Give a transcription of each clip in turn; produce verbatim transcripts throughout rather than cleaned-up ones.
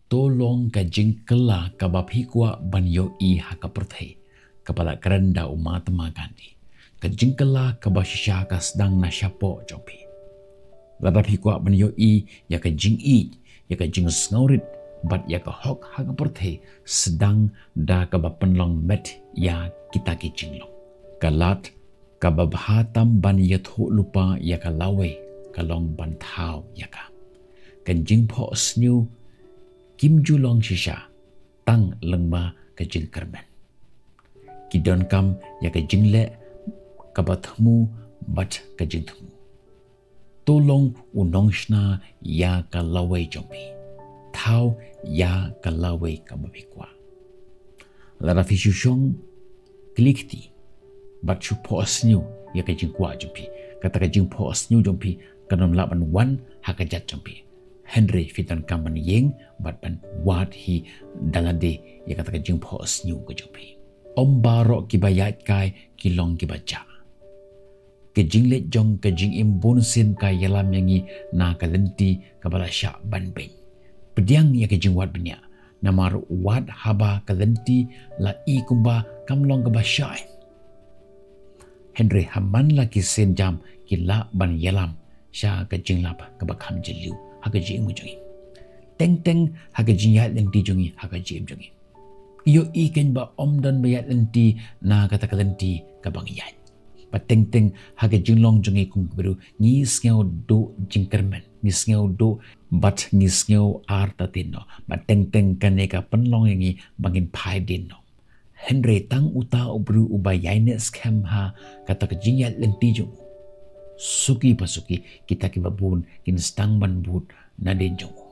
To long ka jingkylla kaba phi kwah ban ïohi ha ka pyrthei, kaba la kren da u Mahatma Gandhi. Ka jingkylla kaba shisha ka sdang na shapoh jong phi. Lada phi kwah ban ïohi ïa ka jingïeit, ïa ka jingsngewrit, bad ïa ka hok ha ka pyrthei, sdang da kaba pynlong met ïa kita ki jinglong. Ka lad kaba bha tam ban ïathuh lypa ïa ka lawei ka long ban thaw ïa ka. Ka jingphohsniew kim ju long shisha tang lyngba ka jingkyrmen. Ki donkam ïa ka jingleh kaba thmu bad ka jingthmu. To long u nongshna ïa ka lawei jong phi. Thaw ïa ka lawei kaba phi kwah. Lada phi shu shong kli kti bad shu phohsniew ïa ka jingkwah jong phi, kata ka jingphohsniew jong phi kan ym lah ban wan ha ka jait jong phi. Hynrei phi donkam ban ïeng bad ban wad hi da lade ïa kata ka jingphohsniew ka jong phi. Ym baroh kiba ïaid kai ki long kiba jah. Ka jingleit jong ka jingim bunsien ka ïalam ïa ngi na ka lynti kaba la shah ban beiñ. Pdiang ïa ka jingwad bniah, namar wat haba ka lynti la i kumba kam long kaba shai, hynrei ha man la ki sienjam ki lah ban ïalam sha ka jinglap kaba kham jylliew ha ka jingim jong ngi. Teng teng ha ka jingïaid lynti jong ngi ha ka jingim jong ngi. Ïohi kein ba ym don ba ïaid lynti na kata ka lynti kaba ngi ïaid. Ba teng teng ha ka jinglong jong ngi kum ki briew ngi sngew duh jingkyrmen, ngi sngew duh bad ngi sngew artatien noh. Ba teng teng kane ka pynlong ïa ngi ba ngin phai dien noh. Hynrei tang uta u briew uba ïaineh skhem ha kata ka jingïaid lynti jong u, suki pa suki kita kiba bun kin sdang ban bud nadien jong u.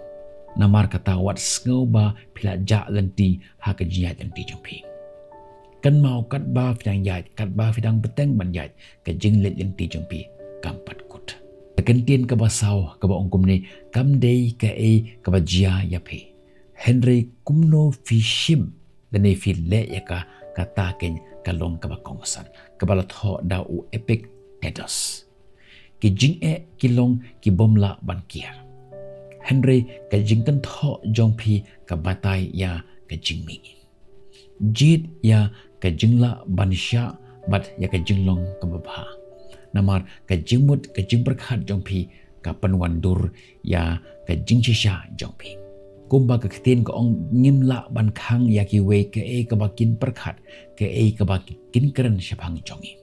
Namar kata wat sngew ba phi la jah lynti ha ka jingïaid lynti jong phi. Kynmaw katba phi dang ïaid, katba phi dang bteng ban ïaid, ka jingleit lynti jong phi kam pat kut. Ka kyntien kaba saw kaba ong kumne kam dei kaei kaba jia ïa phi, hynrei kumno phi shim lane phi leh ïa ka, kata kein ka long kaba kongsan, kaba la thoh da u Epictetus. Ki jingeh ki long ki bym lah ban kiar, hynrei ka jingkynthoh jong phi ka batai ïa ka jingmih. Jied ïa ka jinglah ban shah bad ïa ka jinglong kaba bha. Namar ka jingmut ka jingpyrkhat jong phi ka pynwandur ïa ka jingshisha jong phi. Kumba ka ktien ka ong, ngim lah ban khang ïa kiwei kaei kaba kin pyrkhat, kaei kaba kin kren shaphang jong ngi.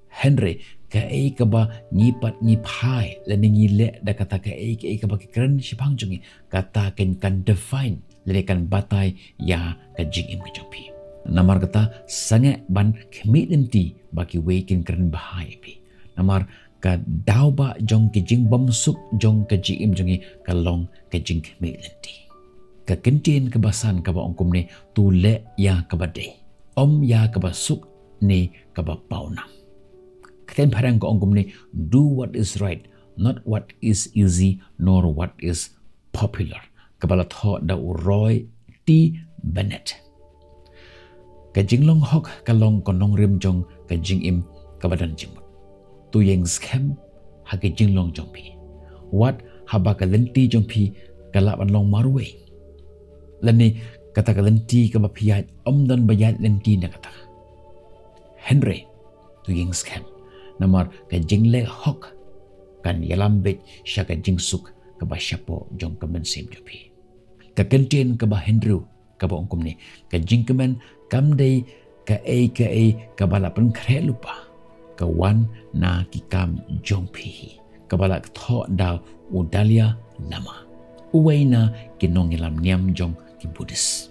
Hynrei kaei kaba ngi pat ngi phai lane ngi leh da kata kaei kaei kaba ki kren shaphang jong ngi, kata kein kan define lane kan batai ïa ka jingim ka jong phi. Namar kata sangeh ban khmih lynti ba kiwei kin kren bha ïa phi. Namar ka daw ba jong ka jingbymsuk jong ka jingim jong ngi ka long ka jingkhmih lynti. Ka kyntien kaba san kaba ong kumne, to leh ïa kaba dei, ym ïa kaba suk ne kaba pawnam. Ka ktien phareng ka ong kumne, do what is right, not what is easy nor what is popular. Kaba la thoh da u Roy T Bennett. Ka jinglong hok ka long ka nongrim jong ka jingim kaba don jingmut. To ïeng skhem ha ka jinglong jong phi. Wat haba ka lynti jong phi ka lah ban long marwei, lane kata ka lynti kaba phi ïaid ym don ba ïaid lynti na kata. Hynrei to ïeng skhem, namar ka jingleh hok kan ïalam beit sha ka jingsuk kaba shapoh jong ka mynsiem jong phi. Ka kyntien kaba hynriew kaba ong kumne, ka jingkmen kam dei kaei kaei kaba la pynkhreh lypa, ka wan na ki kam jong phi hi. Kaba la thoh da u Dalai Lama, uwei na ki nongïalam niam jong ki Buddhist.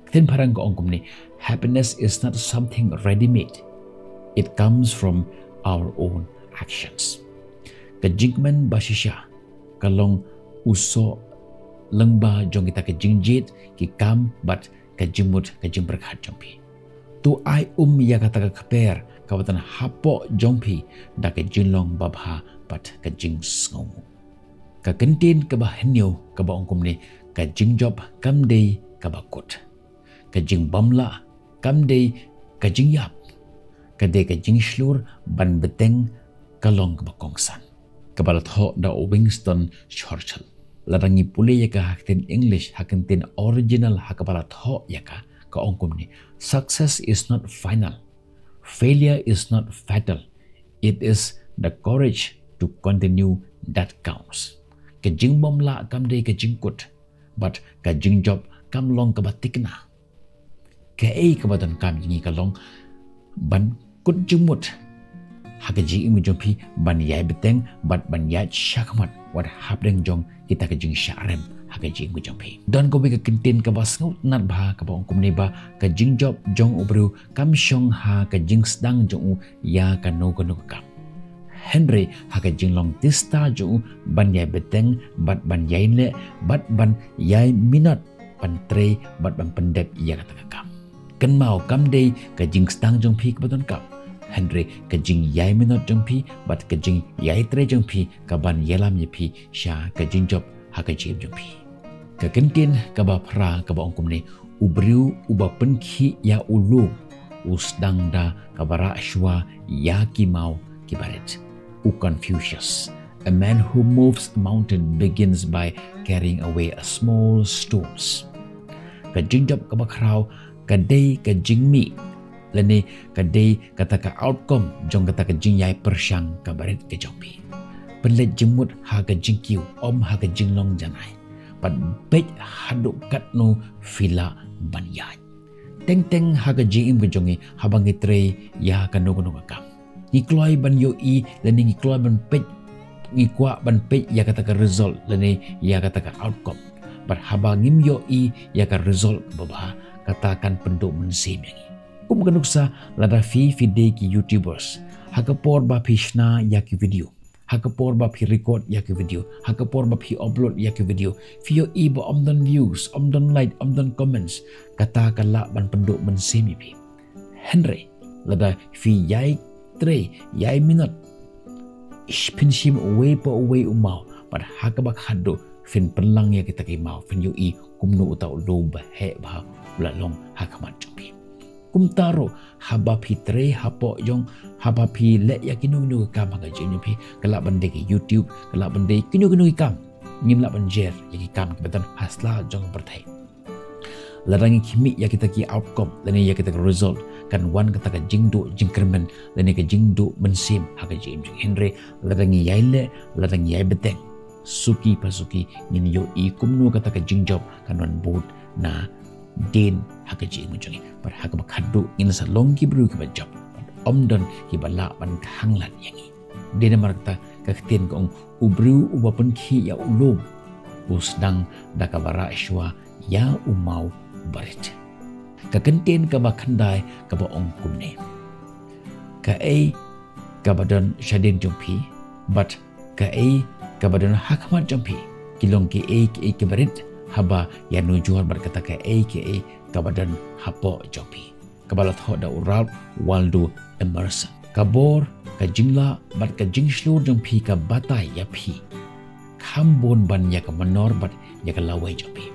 Ka ktien phareng ka ong kumne, happiness is not something ready made, it comes from our own actions. Ka jingkmen ba shisha ka long u soh lyngba jong kita ka jingjied, ki kam bad ka jingmut ka jingpyrkhat jong phi. To ai um ïa kata ka kper kaba don hapoh jong phi da ka jinglong babha bad ka jingsngewnguh. Ka kyntien kaba hynñiew kaba ong kumne, ka jingjop kam dei kaba kut, ka jingbymlah kam dei ka jingïap, ka dei ka jingshlur ban bteng ka long kaba kongsan. Kaba la thoh da u Winston Churchill. Lada ngi pule ïa ka ha ktien English, ha ktien original, ha kaba la thoh ïa ka, ka ong kumne: "Success is not final. Failure is not fatal. It is the courage to continue that counts." Ka jingbym lah kam dei ka jingkut, bad ka jingjop kam long kaba thikna. Kaei kaba donkam ïa ngi ka long ban kut jingmut ha ka jingim jong phi, ban ïai bteng bad ban ïaid shakhmat wat hapdeng jong kita ka jingshah rem ha ka jingim jong phi. Don kawei ka kyntien kaba sngewtynnat bha kaba ong kumne ba ka jingjop jong u briew kam shong ha ka jingsdang jong u ïa kano kano ka kam, hynrei ha ka jinglong tista jong u ban ïai bteng bad ban ïai leh bad ban ïai minot ban trei bad ban pyndep ïa kata ka kam. Kynmaw, kam dei ka jingsdang jong phi kaba donkam, hynrei ka jingïai minot jong phi bad ka jingïai trei jong phi kaban ïalam ïa phi sha ka jingjop ha ka jingim jong phi. Ka kyntien kaba phra kaba ong kumne: "U briew uba pynkhih ïa u lum u sdang da kaba rah shuwa ïa ki maw kiba rit." U Confucius: "A man who moves a mountain begins by carrying away a small stones." Ka jingjop kaba khraw ka dei ka jingmih, lane ka dei kata ka outcome jong kata ka jingïai pyrshang kaba rit ka jong phi. Pynleit jingmut ha ka jingkiew, ym ha ka jinglong janai. Bad beit haduh katno phi lah ban ïaid. Teng teng ha ka jingim ka jong ngi, haba ngi trei ïa kano kano ka kam, ngi kloi ban ïohi lane ngi kloi ban peit, ngi kwah ban peit ïa kata ka result lane ïa kata ka outcome. Bad haba ngim ïohi ïa ka result kaba bha, kata kan pynduh mynsiem ïa ngi. Kum ka nuksa, lada phi, phi dei ki YouTubers, ha ka por ba phi shna ïa ki video, ha ka por ba phi record ïa ki video, ha ka por ba phi upload ïa ki video, phi ïohi ba ym don views, ym don like, ym don comments, kata ka lah ban pynduh mynsiem ïa phi. Hynrei lada phi ïai trei, ïai minot, phin shim uwei pa uwei u maw, bad ha kaba khatduh phin pynlang ïa kita ki maw, phin ïohi kumno uta u lum ba heh bha u la long ha khmat jong phi. Kumta ruh, haba phi trei hapoh jong, haba phi leh ïa kino kino ki kam ha ka jingim jong phi, ka lah ban dei ki YouTube, ka lah ban dei kino kino ki kam, ngim lah ban jer ïa ki kam kiba don ha sla jong ka pyrthei. Lada ngi khmih ïa kita ki outcome lane ïa kita ki result, kan wan kata ka jingduh jingkyrmen lane ka jingduh mynsiem ha ka jingim jong ngi. Hynrei lada ngi ïai leh, lada ngi ïai bteng, suki pa suki ngin ïohi kumno kata ka jingjop kan wan bud nadien ha ka jingim jong ngi. Bad ha kaba khatduh ngin sa long ki briew kiba jop, ym don kiba lah ban khang lad ïa ngi. Dei namar kata ka ktien ka ong: "U briew uba pynkhih ïa u lum u sdang da kaba rah shuwa ïa u maw ba rit." Ka kyntien kaba khyndai kaba ong kumne: "Kaei kaba don shadien jong phi bad kaei kaba don ha khmat jong phi, ki long kiei kiei kiba rit haba ïanujor bad kata kaei kaei kaba don hapoh jong phi." Kaba la thoh da u Ralph Waldo Emerson. Ka bor, ka jinglah bad ka jingshlur jong phi ka batai ïa phi. Kham bun ban ïa ka mynnor bad ïa ka lawei jong phi.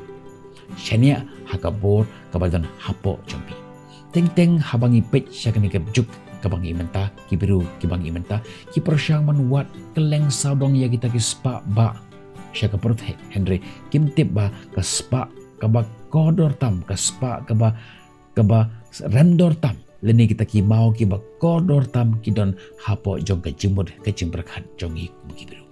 Shaniah ha ka bor kaba don hapoh jong phi. Teng teng haba ngi peit sha kane ka juk kaba ngi mynta, ki briew kiba ngi mynta ki pyrshang ban wad kylleng sawdong ïa kita ki spah bah sha ka pyrthei. Hynrei kim tip ba ka spah kaba kordor tam, ka spah kaba kaba rem dor tam, lane kita ki maw kiba kordor tam ki don hapoh jong ka jingmut ka jingpyrkhat jong ngi kum ki briew.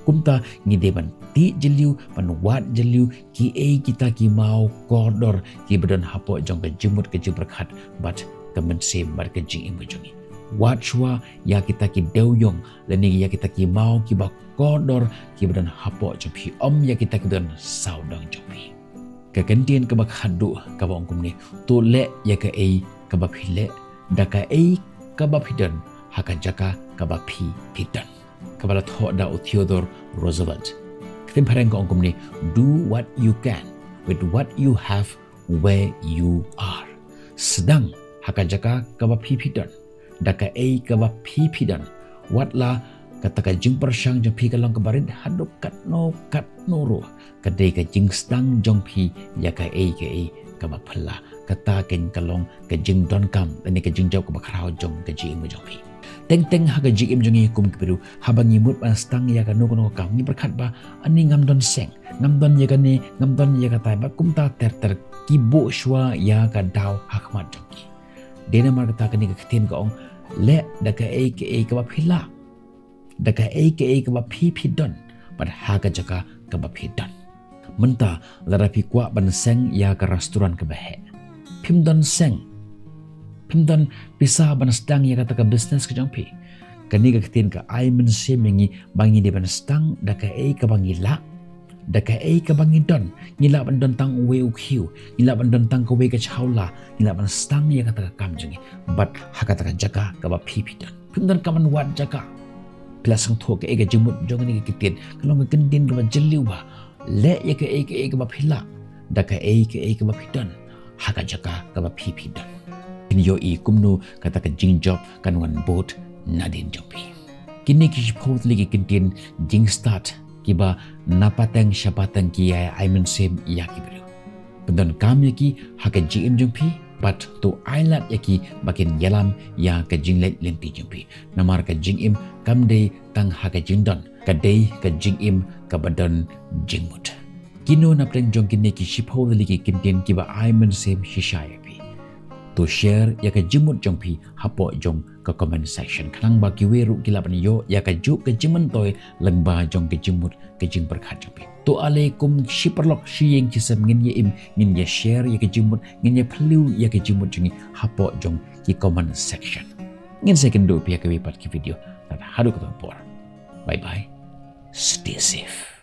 Kumta ngi dei ban tih jylliew, ban wad jylliew kiei kita ki maw kordor kiba don hapoh jong ka jingmut ka jingpyrkhat bad ka mynsiem bad ka jingim ka jong ngi. Wad shuwa ïa kita ki dewïong lane ïa kita ki maw kiba kordor kiba don hapoh jong phi, ym ïa kita kiba don sawdong jong phi. Ka kyntien kaba khatduh kaba ong kumne: "To leh ïa kaei kaba phi leh da kaei kaba phi don ha ka jaka kaba phi phi don." Kaba la thoh da u Theodore Roosevelt. Ka ktien phareng ka ong kumne: "Do what you can with what you have where you are." Sdang ha ka jaka kaba phi phi don da kaei kaba phi phi don. Wat la kata ka jingpyrshang jong phi ka long kaba rit haduh katno katno ruh, ka dei ka jingsdang jong phi ïa kaei kaei kaba phylla. Kata keiñ ka long ka jingdonkam lane ka jingjop kaba khraw jong ka jingim jong phi. Teng teng ha ka jingim jong ngi kum ki briew, haba ngi mut ban sdang ïa kano kano ka kam, ngi pyrkhat ba, ani ngam don seng, ngam don ïa kane, ngam don ïa katai, bad kumta ter ter. Ki buh shuwa ïa ka daw ha khmat jong ki. Dei namar kata kane ka ktien ka ong, leh da kaei kaei kaba phi lah, da kaei kaei kaba phi phi don, bad ha ka jaka kaba phi don. Mynta, lada phi kwah ban seng ïa ka restaurant kaba heh, phim don seng, phim don pisa ban sdang ïa kata ka business ka jong phi. Kane ka ktien ka ai mynsiem ïa ngi ba ngi dei ban sdang da kaei kaba ngi lah, da kaei kaba ngi don. Ngi lah ban don tang uwei u khiew, ngi lah ban don tang kawei ka chawla, ngi lah ban sdang ïa kata ka kam jong ngi, bad ha kata ka jaka kaba phi phi don. Phim don kam ban wad jaka. Phi la sngewthuh kaei ka jingmut jong kane ka ktien? Ka long ka kyntien kaba jylliew ba, leh ïa kaei kaei kaba phi lah, da kaei kaei kaba phi don, ha ka jaka kaba phi phi don. Phin ïohi kumno kata ka jingjop kan wan bud nadien jong phi. Kine ki shiphew tylli ki kyntien jingstad kiba na pateng sha pateng ki ïai ai mynsiem ïa ki briew. Pyndonkam ïa ki ha ka jingim jong phi, bad to ai lad ïa ki ba kin ïalam ïa ka jingleit lynti jong phi. Namar ka jingim kam dei tang ha ka jingdon, ka dei ka jingim kaba don jingmut. Kino na pdeng jong kine ki shiphew tylli ki kyntien kiba ai mynsiem shisha ïa phi? To share ïa ka jingmut jong phi hapoh jong ka comment section, khnang ba kiwei ruh ki lah ban ïoh ïa kajuh ka jingmyntoi lyngba jong ka jingmut ka jingpyrkhat jong phi. To ale kum shi paralok shi ïing shi sem ngin ïa im, ngin ïa share ïa ka jingmut, ngin ïa phylliew ïa ka jingmut jong ngi hapoh jong ki comment section. Ngin sa ïakynduh phi ha kawei pat ka video. Tang haduh katto por, bye bye, stay safe.